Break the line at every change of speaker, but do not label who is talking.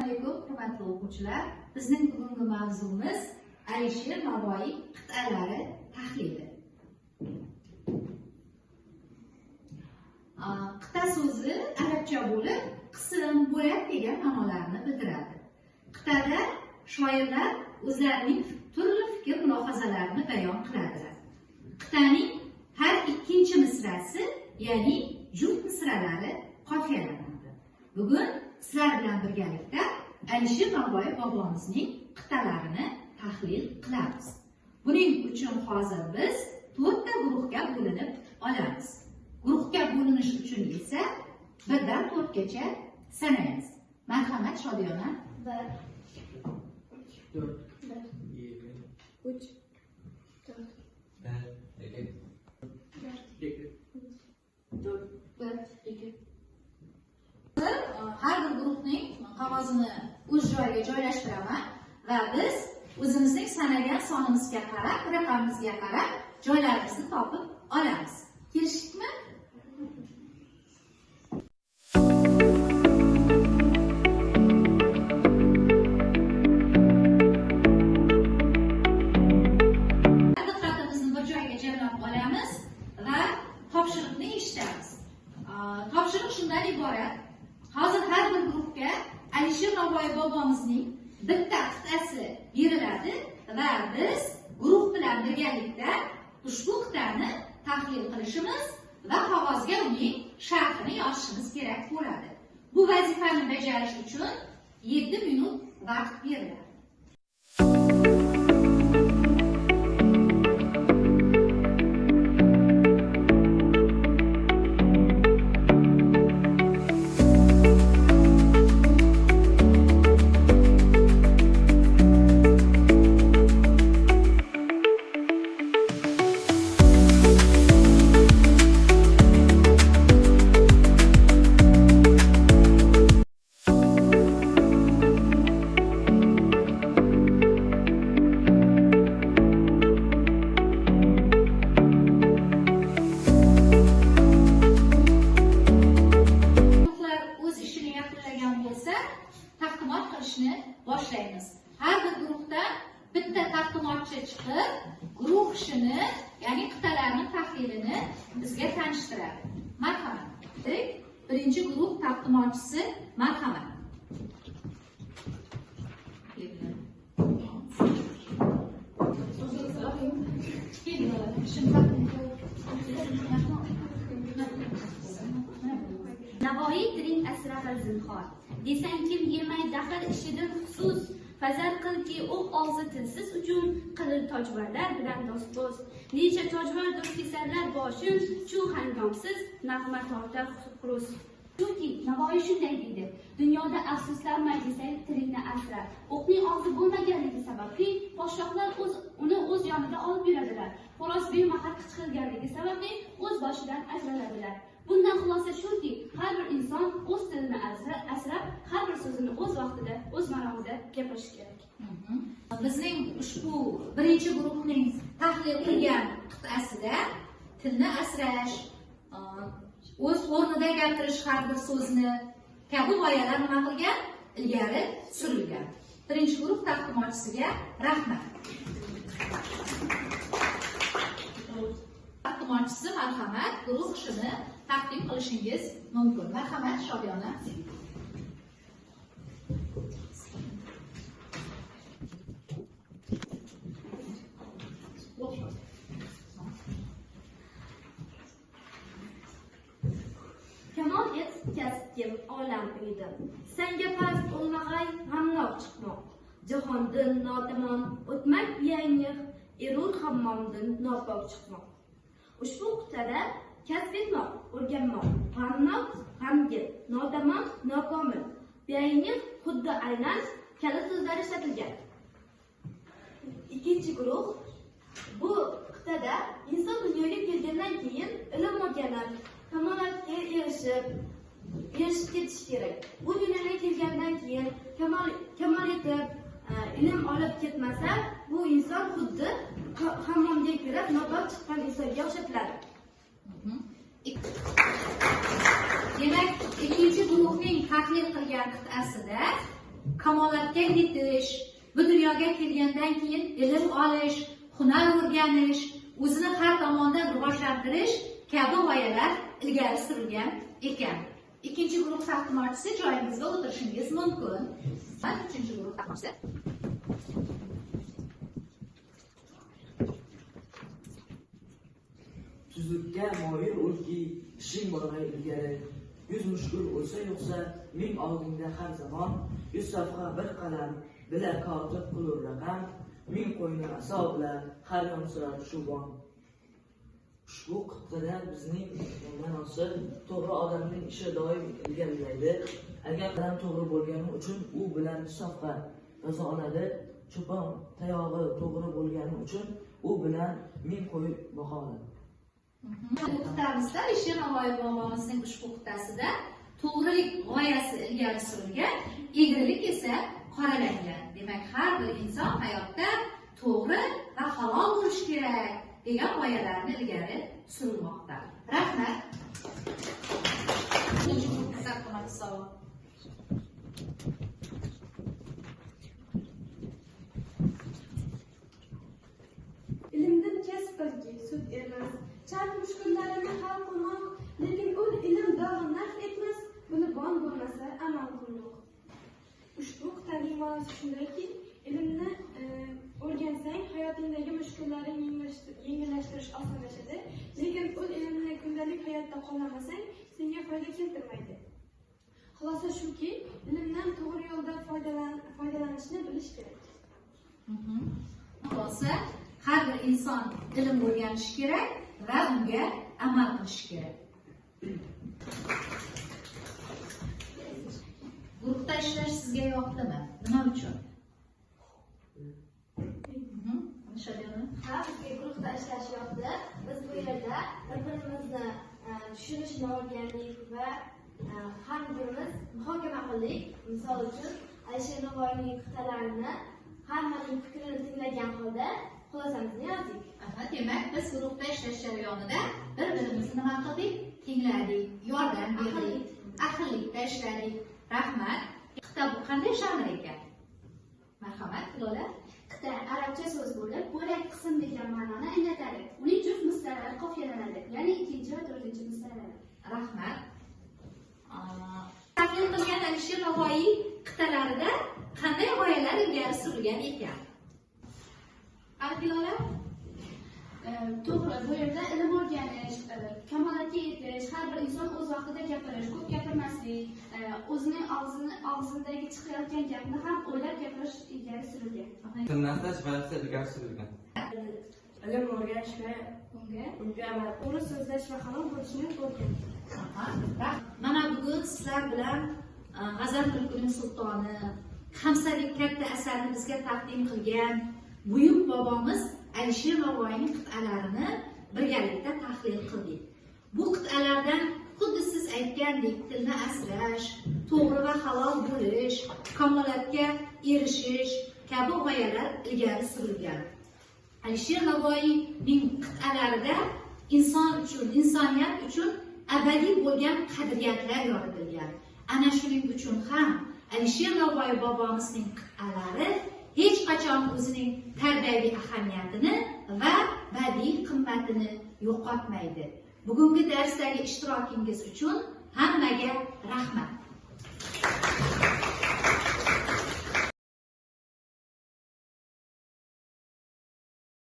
Alaykum, hurmatli o'quvchilar. Bizning bugungi mavzumiz Alisher Navoiy qit'alari tahlili. Qit'a so'zi arabcha bo'lib, qism, bo'lak degan ma'nolarni bildiradi. Qit'ada shoirlar o'zlarining turli fikr mulohazalarini bayon qiladilar. Qit'aning har ikkinchi misrasi, ya'ni juft misralari qofiyalanadi. Bugun sizlar bilan birgalikda Alisher Navoiy bobomizning qit'alarini tahlil qilamiz. Buning uchun hozir biz 4 ta guruhga bo'linib olamiz. Guruhga bo'linish uchun esa 1dan 4 gacha sanaymiz. Marhamat, Shodiyona.
1 4 1 3 4
1 2
4 1 2.
Har bir guruhning qog'ozini o'z joyiga joylashtiraman va biz o'zimizning sanagan sonimizga qarab, raqamimizga qarab joylarimizni topib olamiz. Kelishdikmi? Diqqatimizni bir joyga jamlab olamiz va topshiriqni eshitamiz. Topshiriq shundan iborat. Hozir har bir guruhga Alisher Navoiy bobomizning bitta qit'asi beriladi va biz guruh bilan birgalikda ushbu qit'ani tahlil qilishimiz va qog'ozga uning sharhini yozishimiz kerak bo'ladi. Bu vazifani bajarish uchun 7 minut vaqt beriladi. Taqdimot qilishni boshlaymiz. Har bir guruhdan bitta taqdimotchi chiqib, guruh ishini, ya'ni qit'alarning tahlilini bizga tanishtiradi. Marhamat. Birinchi guruh taqdimotchisi, marhamat.
Navoiy tiling asrag'il zinhor. Desang kim yemay daxl ishidan xusus, fazar qilki o'q og'zi tilsiz uchun qilir tojvarlar bilan do'st-do'st. Necha tojvardir kesarlar boshin, chu hangomsiz nag'ma tortar xurus. Chunki Navoiy shunday deydi: dunyoda afsuslanmay desang tilingni asra. O'qning og'zi bo'lmaganligi sababli podshohlar uni o'z yonida olib yuradilar. Xo'roz bemahal qichqirganligi sababli o'z boshidan ajraladilar. Bundan xulosa shuki, har bir inson o'z tilini asrab, har bir so'zini o'z vaqtida, o'z maromida gapirishi kerak.
Bizning ushbu birinchi guruhning tahlil qilgan qit'asida tilni asrash, o'z o'rnida gapirish har bir so'zni kabi g'oyalar nima qilgan? Ilgari surilgan. Birinchi guruh taqdimotchisiga rahmat. Taqdimotchisi, marhamat, guruh ishini taqdim qilishingiz mumkin. Marhamat, Shodiyona.
Kamol et kasbkim olam uydi. Sanga past o'lmag'ay g'amnoq chiqmoq. Jahondin notamom o'tmak yangi, erur hammomdin nopok chiqmoq. Ushbu qit'ada kasb etmoq, o'rganmoq, g'amnoq, g'amgin, notamom, nokomil, biayniq, xuddi aynan kalit so'zlari ishlatilgan.
Ikkinchi guruh bu qit'ada inson dunyoga kelgandan keyin ilm o'rganib, kamolatga erishib ketish kerak. Bu dunyoga kelgandan keyin kamol etib, ilm olib ketmasa, bu inson xuddi hammomga kirib nopok chiqqan insonga o'xshatiladi.
Demak, ikkinchi guruhning tahlil qilgan qit'asida Kamolatga yetish, bu dunyoga kelgandan keyin ilm olish, hunar o'rganish, o'zini har tomondan rivojlantirish kabi g'oyalar ilgari surilgan ekan. Ikkinchi guruh taqdimotchisi joyingizga o'tirishingiz mumkin. Uchinchi guruh taqdimotchisi.
Tuzlikka moyil o'lki, ishing borg'ay ilgari. 100 mushkul o'lsa yo'qsa, ming oldingda har zamon. 100 safha bir qalam, bila kotib qilur raqam. 1000 qo'yni aso bilan har yon surar shubon. Ushbu qit'ada bizning ma'nosi to'g'ri odamning ishi doim ilgarilaydi. Agar odam to'g'ri bo'lgani uchun u bilan safqa yoza oladi. Cho'pon tayog'i to'g'ri bo'lgani uchun u bilan 1000 qo'y boqa oladi.
Bu qitamizda Alisher Navoiy bobomizning ushbu qitasida to'g'rilik g'oyasi ilgari surilgan, egrilik esa qoralangan. Demak, har bir inson hayotda to'g'ri va halol bo'lishi kerak degan g'oyalarni ilgari surilmoqda. Rahmat.
Ilmdan kasb qilki, sud emas. Charx mushkullarini hal qilmoq, lekin ul ilm dog'i naf etmas, buni bon bo'lmasa amal qilmoq. Ushbu qit'aning ma'nosi shundayki, ilmni o'rgansang hayotingdagi mushkullarni yengillashtirish osonlashadi, lekin ul ilmni kundalik hayotda qo'llamasang senga foyda keltirmaydi. Xulosa shuki, ilmdan to'g'ri yo'lda foydalanishni bilish kerak.
Xulosa, har bir inson ilm o'rganishi kerak va unga amal qilish kerak. Guruhda ishlash sizga yoqdimi? Nima uchun?
Ha, bizga guruhda ishlash yoqdi. Biz bu yerda bir-birimizni tushunishni o'rgandik va har birimiz muhokama qildik. Misol uchun, Alisher Navoiyning qit'alarini hammaning fikrini tinglagan holda xulosamizni yozdik.
Aha, demak, biz guruhda ishlash jarayonida bir-birimizni nima qildik? Tingladik, yordam berdik, ahillikda ishladik. Rahmat. Qit'a bu qanday janr ekan? Marhamat, Lola.
Qit'a arabcha so'z bo'lib, bo'lak qism degan ma'noni anglatadi. Uning juft misralari qofiyalanadi, ya'ni ikkinchi va to'rtinchi misralari.
Rahmat. Tahlil qilgan Alisher Navoiy qit'alarida qanday g'oyalar ilgari surilgan ekan? Lola?
To'g'ri, bu yerda ilm o'rganish, kamolatga yetish, har bir inson o'z vaqtida gapirish, ko'p gapirmaslik, o'zining og'zidagi chiqayotgan gapni ham o'ylab gapirish ilgari surilgan.
Tilni asrash g'oyasi ilgari surilgan.
Ilm o'rganish va unga amal, to'g'ri so'zlash va halol bo'lishni o'rganish.
Mana bugun sizlar bilan G'azal mulkining sultoni, Xamsalik katta asarni bizga taqdim qilgan buyuk bobomiz Alisher Navoiyning qit'alarini birgalikda tahlil qildik. Bu qit'alardan xuddi siz aytgandek tilni asrash, to'g'ri va halol bo'lish, kamolatga erishish kabi g'oyalar ilgari surilgan. Alisher Navoiyning qit'alarida inson uchun, insoniyat uchun abadiy bo'lgan qadriyatlar yoritilgan. Ana shuning uchun ham Alisher Navoiy bobomizning qit'alari hech qachon o'zining tarbiyaviy ahamiyatini va badiiy qimmatini yo'qotmaydi. Bugungi darsdagi ishtirokingiz uchun hammaga rahmat.